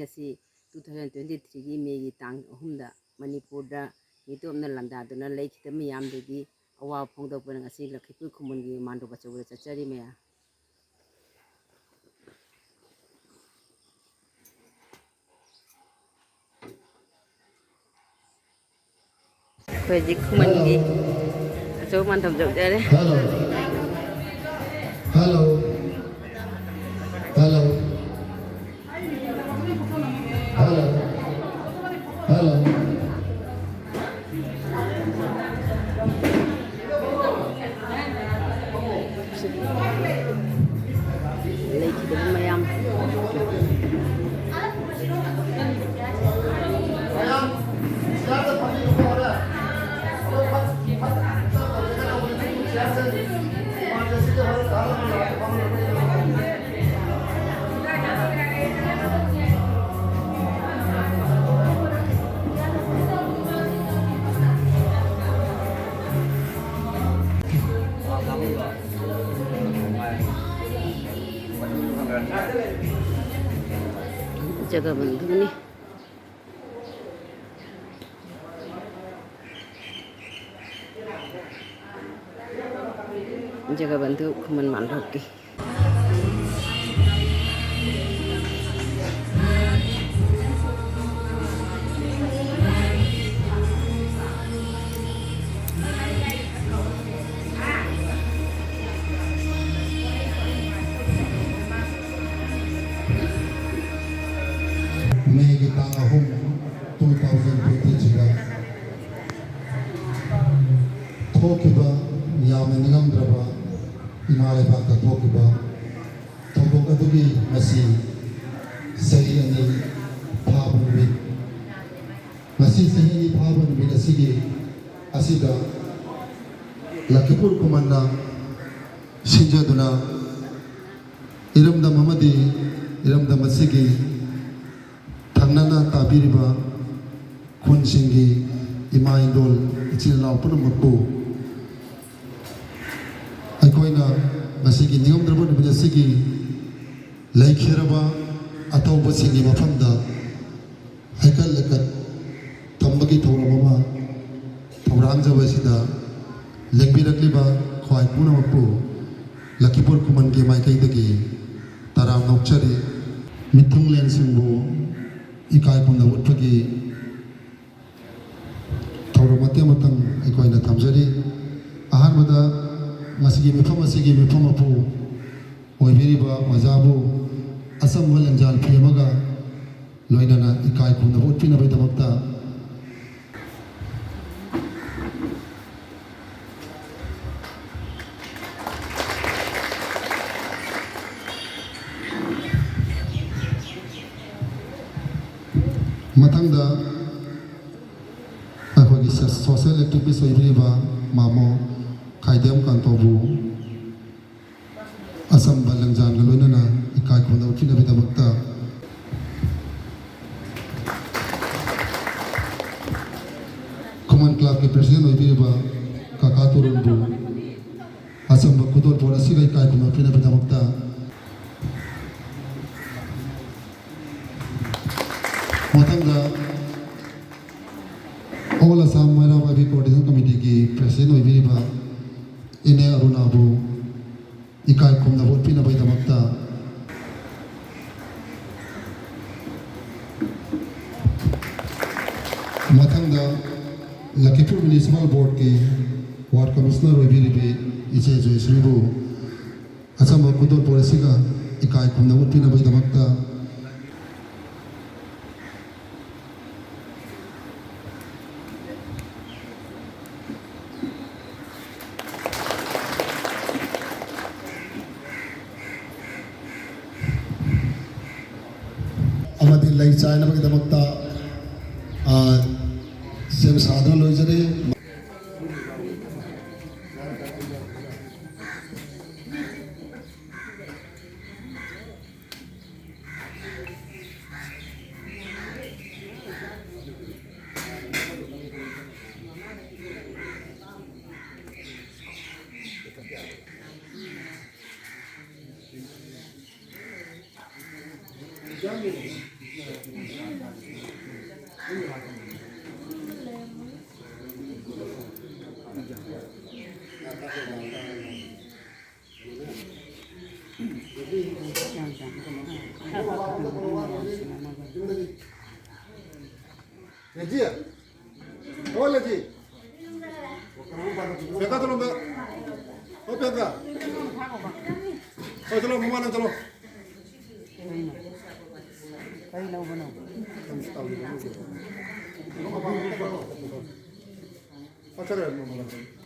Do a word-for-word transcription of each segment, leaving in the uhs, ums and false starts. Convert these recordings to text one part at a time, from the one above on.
ꯑꯁꯤ two thousand twenty three ꯒꯤ ꯃꯦꯒꯤ ꯇꯥꯡ ꯑꯍꯨꯝꯗ ꯃꯅꯤꯄꯨꯔꯗ ꯃꯤꯇꯣꯞꯅ ꯂꯥꯟꯗꯥꯗꯨꯅ ꯂꯩꯈꯤꯗꯕ ꯃꯤꯌꯥꯝꯗꯨꯒꯤ ꯑꯋꯥꯕ ꯐꯣꯡꯗꯣꯛꯄꯅ ꯉꯁꯤ ꯂꯛꯈꯤꯄꯨꯔ ꯈꯨꯃꯟꯒꯤ ꯃꯥꯟꯗꯣꯞ ꯑꯆꯧꯕꯗ ꯆꯠꯆꯔꯤ ꯃꯌꯥꯝ꯫ ꯑꯩꯈꯣꯏ ꯍꯧꯖꯤꯛ ꯈꯨꯃꯟꯒꯤ ꯑꯆꯧꯕ ꯃꯥꯟꯗꯣꯞ ꯌꯧꯖꯔꯦ꯫ Hello. Hello. Hello. Hello. Hello. ꯂꯩꯈꯤꯗꯕ ꯃꯌꯥꯝ꯫ ꯖꯒꯕꯟꯙꯨꯅꯤ꯫ ꯖꯒꯕꯟꯙꯨ ꯈꯨꯃꯟ ꯃꯥꯟꯗꯣꯞꯀꯤ꯫ ꯃꯦꯒꯤ ꯇꯥꯡ ꯑꯍꯨꯝ, two thousand twenty three ꯗ ꯊꯣꯛꯈꯤꯕ ꯌꯥꯝꯅ ꯅꯤꯡꯉꯝꯗ꯭ꯔꯕ ꯏꯃꯥ ꯂꯩꯕꯥꯛꯇ ꯊꯣꯛꯈꯤꯕ ꯊꯧꯗꯣꯛ ꯑꯗꯨꯒꯤ ꯉꯁꯤ ꯆꯍꯤ ꯑꯅꯤ ꯐꯥꯕ ꯅꯨꯃꯤꯠ, ꯉꯁꯤ ꯆꯍꯤ ꯑꯅꯤ ꯐꯥꯕ ꯅꯨꯃꯤꯠ ꯑꯁꯤꯒꯤ, ꯑꯁꯤꯗ ꯂꯈꯤꯄꯨꯔ ꯈꯨꯃꯟꯅ ꯁꯤꯟꯖꯗꯨꯅ ꯏꯔꯝꯗꯝ ꯑꯃꯗꯤ ꯏꯔꯝꯗꯝ ꯑꯁꯤꯒꯤ ꯊꯪꯅꯅ ꯇꯥꯕꯤꯔꯤꯕ ꯈꯨꯟꯁꯤꯡꯒꯤ ꯏꯃꯥ ꯏꯟꯗꯣꯜ ꯏꯆꯤꯜ ꯏꯅꯥꯎ ꯄꯨꯝꯅꯃꯛꯄꯨ ꯑꯩꯈꯣꯏꯅ ꯉꯁꯤꯒꯤ ꯅꯤꯡꯉꯝꯗ꯭ꯔꯕ ꯅꯨꯃꯤꯠ ꯑꯁꯤꯒꯤ ꯂꯩꯈꯤꯗ꯭ꯔꯕ ꯑꯇꯧꯕꯁꯤꯡꯒꯤ ꯃꯐꯝꯗ ꯍꯩꯀꯠ ꯂꯩꯀꯠ ꯇꯝꯕꯒꯤ ꯊꯧꯔꯝ ꯑꯃ ꯊꯧꯔꯥꯡꯖꯕ ꯑꯁꯤꯗ ꯂꯦꯡꯕꯤꯔꯛꯂꯤꯕ ꯈ꯭ꯋꯥꯏ ꯄꯨꯝꯅꯃꯛꯄꯨ ꯂꯈꯤꯄꯨꯔ ꯈꯨꯃꯟꯒꯤ ꯃꯥꯏꯀꯩꯗꯒꯤ ꯇꯔꯥꯝꯅ ꯑꯣꯛꯆꯔꯤ꯫ ꯃꯤꯊꯨꯡꯂꯦꯟꯁꯤꯡꯕꯨ ꯏꯀꯥꯏ ꯈꯨꯝꯅꯕ ꯎꯠꯄꯒꯤ ꯊꯧꯔꯝ ꯃꯇꯦꯛ ꯑꯃꯇꯪ ꯑꯩꯈꯣꯏꯅ ꯊꯝꯖꯔꯤ꯫ ꯑꯍꯥꯟꯕꯗ ꯉꯁꯤꯒꯤ ꯃꯤꯐꯝ ꯑꯁꯤꯒꯤ ꯃꯤꯐꯝ ꯃꯄꯨ ꯑꯣꯏꯕꯤꯔꯤꯕ ꯑꯣꯖꯥꯕꯨ ꯑꯆꯝꯕ ꯂꯦꯡꯖꯥꯜ ꯐꯤ ꯑꯃꯒ ꯂꯣꯏꯅꯅ ꯏꯀꯥꯏ ꯈꯨꯝꯅꯕ ꯎꯠꯄꯤꯅꯕꯒꯤꯗꯃꯛꯇ ꯃꯊꯪꯗ ꯑꯩꯈꯣꯏꯒꯤ ꯁꯣ-, ꯁꯣꯁꯤꯌꯦꯜ ꯑꯦꯛꯇꯤꯚꯤꯁ ꯑꯣꯏꯕꯤꯔꯤꯕ ꯃꯥꯃꯣ ꯈꯥꯏꯗꯦꯝ ꯀꯥꯟꯇꯣꯕꯨ ꯑꯆꯝꯕ ꯂꯦꯡꯖꯥꯜꯒ ꯂꯣꯏꯅꯅ ꯏꯀꯥꯏ ꯈꯨꯝꯅꯕ ꯎꯠꯄꯤꯅꯕꯒꯤꯗꯃꯛꯇ ꯈꯨꯃꯟ ꯀ꯭ꯂꯕꯀꯤ ꯄ꯭ꯔꯦꯁꯤꯗꯦꯟ ꯑꯣꯏꯕꯤꯔꯤꯕ ꯀꯀꯥ ꯇꯣꯔꯨꯟꯕꯨ ꯑꯆꯝꯕ ꯈꯨꯗꯣꯜꯄꯣꯠ ꯑꯁꯤꯒ ꯏꯀꯥꯏ ꯈꯨꯝꯅꯕ ꯄꯤꯅꯕꯒꯤꯗꯃꯛꯇ ꯃꯊꯪꯗ All Assam ꯃꯩꯔꯥ ꯄꯥꯏꯕꯤ Coordination Committeeꯒꯤ ꯄ꯭ꯔꯦꯁꯤꯗꯦꯟ ꯑꯣꯏꯕꯤꯔꯤꯕ ꯏꯅꯦ ꯑꯔꯨꯅꯥꯕꯨ ꯏꯀꯥꯏ ꯈꯨꯝꯅꯕ ꯎꯠꯄꯤꯅꯕꯒꯤꯗꯃꯛꯇ ꯃꯊꯪꯗ ꯂꯈꯤꯄꯨꯔ ꯃ꯭ꯌꯨꯅꯤꯁꯤꯄꯥꯜ ꯕꯣꯔꯗꯀꯤ ꯋꯥꯔꯗ ꯀꯃꯤꯁꯅꯔ ꯑꯣꯏꯕꯤꯔꯤꯕꯤ ꯏꯆꯦ ꯖꯣꯏꯁ꯭ꯔꯤꯕꯨ ꯑꯆꯝꯕ ꯈꯨꯗꯣꯜꯄꯣꯠ ꯑꯁꯤꯒ ꯏꯀꯥꯏ ꯈꯨꯝꯅꯕ ꯎꯠꯄꯤꯅꯕꯒꯤꯗꯃꯛꯇ ꯑꯃꯗꯤ ꯂꯩ ꯆꯥꯏꯅꯕꯒꯤꯗꯃꯛꯇ, ꯑ, ꯁꯦꯝ ꯁꯥꯗꯨꯅ ꯂꯣꯏꯖꯔꯤ꯫ ꯔꯦꯗꯤ? ꯍꯣꯏ, ꯂꯩꯁꯤ꯫ ꯄ꯭ꯔꯤꯌꯥꯡꯀꯥ, ꯆꯠꯂꯣ ꯑꯝꯇ꯫ ꯍꯣꯏ, ꯄ꯭ꯔꯤꯌꯥꯡꯀꯥ꯫ ꯍꯣꯏ, ꯆꯠꯂꯣ, ꯃꯃꯥ ꯅꯪ ꯆꯠꯂꯣ꯫ ꯀꯔꯤ ꯂꯧꯕꯅꯣ? ꯄꯥꯛꯊꯔꯦ, ꯃꯃꯥ ꯅꯪ ꯆꯠꯂꯣ꯫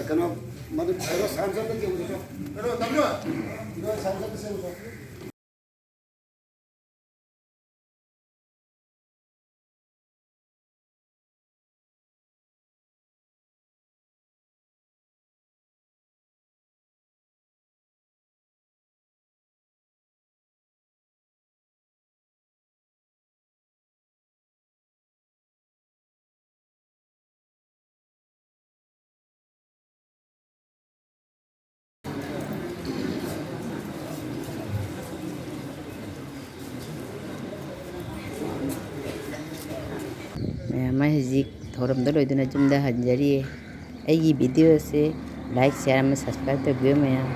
ꯀꯩꯅꯣ, ꯃꯗꯨ ꯀꯩꯅꯣ, ꯁꯥꯟꯅ ꯆꯠꯄ ꯌꯦꯡꯉꯨꯆꯣ꯫ ꯀꯩꯅꯣ, ꯇꯝꯆꯥ! ꯏꯕꯣ, ꯁꯥꯟꯅ ꯆꯠꯄ ꯌꯦꯡꯉꯨꯆꯣ꯫ ꯃꯌꯥꯝ, ꯑꯩ ꯍꯧꯖꯤꯛ ꯊꯧꯔꯝꯗꯣ ꯂꯣꯏꯗꯨꯅ ꯌꯨꯝꯗ ꯍꯟꯖꯔꯤꯌꯦ꯫ ꯑꯩꯒꯤ video ꯁꯦ like, share ꯑꯃ subscribe ꯇꯧꯕꯤꯌꯨ ꯃꯌꯥꯝ꯫